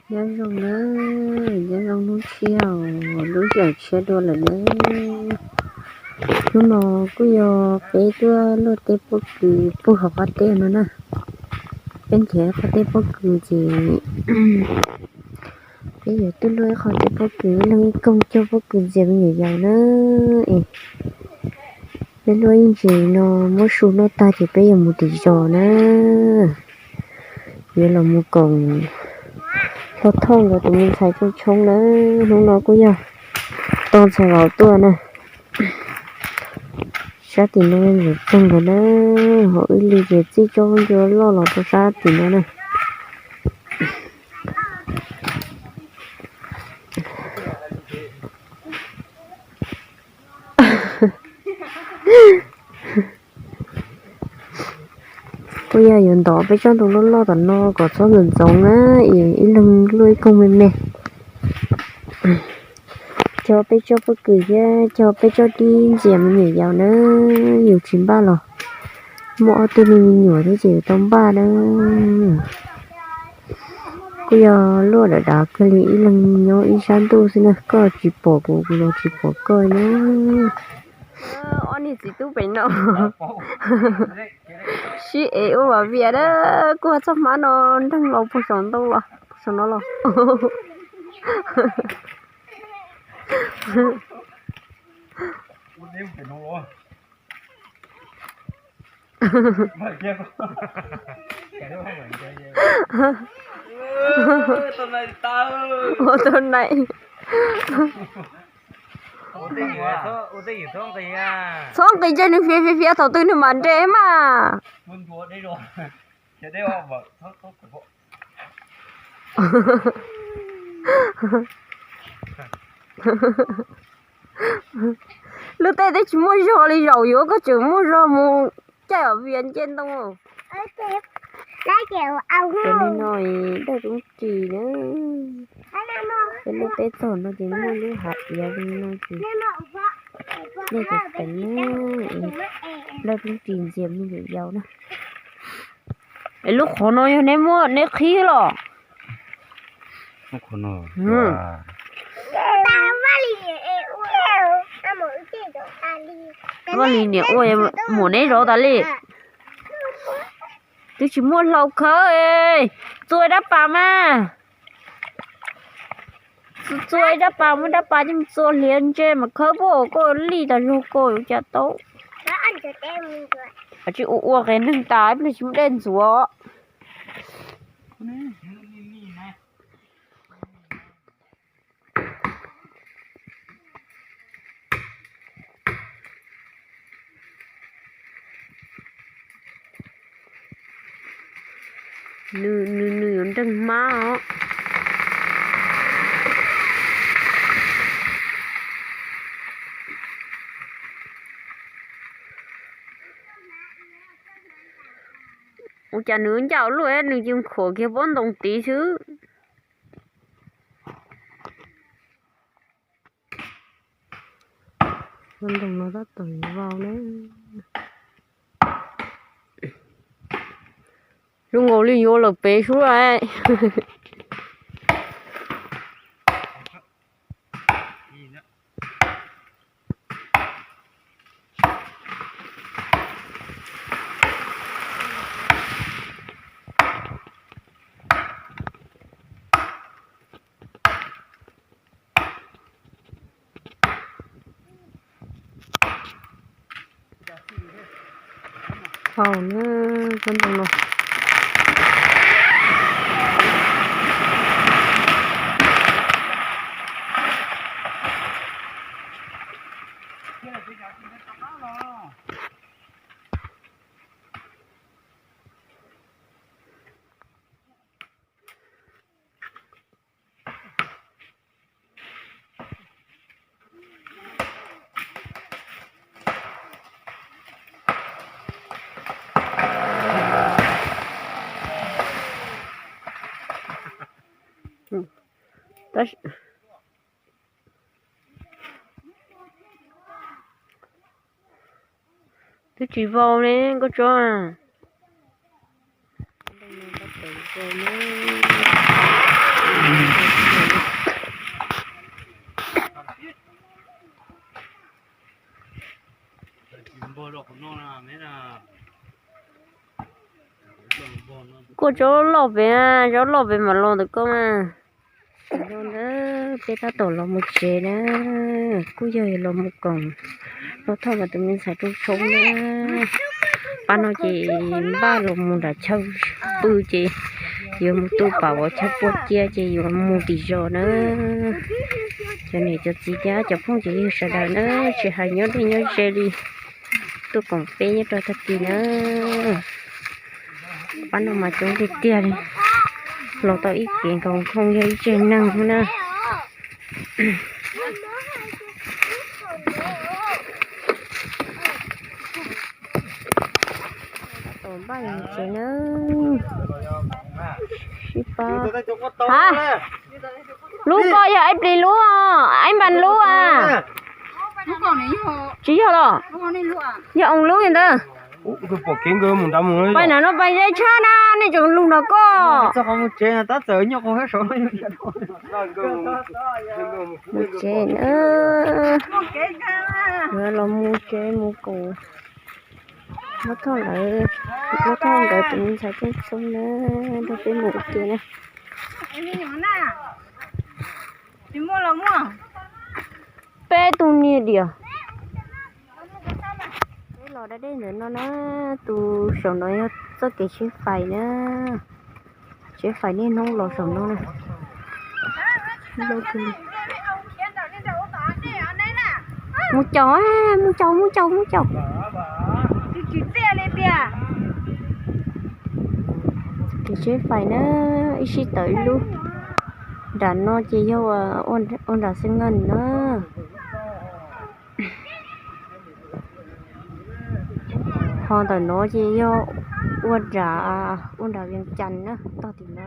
Nyob zoo na, nyob zoo hnub tshiab, lub sij hawm tshiab dua lawm na. Hnub no kuj yog peb tuaj luaj tej pob kws puag hauv qab teb no na. Peb nrhiav qhov tej pob kws ces peb yuav tuaj luaj ib qho tej pob kws, ib leeg ib koog cog pob kws ntxias me nyuam yaus na. Es peb luaj ib ntsis no muab su noj tag ces peb yuav mus tim zos na. Yuav los mus koom hlo thauj nkawd tus me ntxhais tshoob tshoob na. Hnub no kuj yog tau ntxhais vauv tuaj na. Sab tim no ntxim txog nkawd na, hauv ib li ces txij tsob ncua loj los rau sab tim no na. Kuj yog yuav ntov peb tsob ntoo loj loj tom no kom txhob ntxoov ntxoov na, es ib leeg luaj ib koog me me. Cog peb tsob pob kws thiab cog peb tsob dib ntxias me nyuam yaus na, yus tsis npaj los muaj ob tug me me nyuam thiab ces yuav tau npaj na. Kuj yog luaj dav dav kawg li, ib leeg nyob ib sab ntuj xwb na, koj tsis pom kuv, kuv los tsis pom koj na. Ob niag txiv tub pem no sib ev ua vas vias na, kuj txoj hmab no nreeg los puag saum ntoo los puag saum no los. Ua tau nai. Txhob nqis, cia nws fiav fiav fiav thaum twg nws mam nres mas. Lub teb twb tsis muaj zog li, zaum yuav koj tseem muaj zog mus caij os vias nce ntoo. Ces li no dawj roob ris na. Peb lub teb txog no ces muaj lub hav iav li no ces dej ceev ceev na, dawj roob ris ntxias me nyuam yaus na. Es lub qhov no yog neb muab neb qhib los? Vaj Lis niam ua, muam neb zov tas li. Twb tsis muaj hlau khawb, txua ib rab pas mas. Txua ib rab pas, muab rab pas coj mus txua hliav ntse mas khawb puag koj lij tas zog koj yuav cas tau. Tsis ua ua qias neeg tas ib pliag tsis muaj dej ntxuav. Nws, nws, nws yuav nreeg hmab os. Ua cas nws ncaj ua luaj, nws cia nkhuam kiag pob ntoo tid xwb. Pob ntoo no tab tom vau na. Zoo nkaus li yuav lawm pem sub lawm. Hau na, tsob ntoo no. Twb tsis vau ne koj tsob. Ua tsob loj pem, tsob loj pem mam los ntawm koj mas. Peb tab tom los mus tsev na, kuj yog los mus koom, los thauj mas tus me ntxhais rooj tshoob na. Pab no ces npaj los mus nram chaw pw ces yuav mus tu pam vov chaw puag cia ces yuav mus tim zos na. Cov niam cov txiv thiab cov phooj cov ywg sawv daws na, tsis hais nyob deb nyob ze li, tuaj koom peb nyob rau tag kis na. Pab no mas coob tiag tiag li, los tau ib kev nkaus nkoos yog ib tsev neeg na. Tom npaj tsev na. Sib pab. Ha, lub ko yog ib plis lub, ib npas lub a. Tsis yog los? Yog oo lub ntawd. Pais nram no pais ze tshaj na, nej tseem lug nram ko. Mus tsev na. Yuav los mus tsev mus koom. Muab thauj lawv, muab thauj nkawd tus me ntxhais Tooj Xoob na, nrog peb mus ua ke na. Peb tug niag diam. Peb los da dej ntawm no na, tus saum no yog txoj kev tsheb fais na. Tsheb fais niaj hnub los saum no na. Mus caum, mus caum, mus caum, mus caum. Kev tsheb fais na, ib sij tawm ib lub. Nram no ces yog ua nram Xeeb Naj na. Ho ntawm no ces yog ua nram, ua nram Vias Cas na, tog tim no.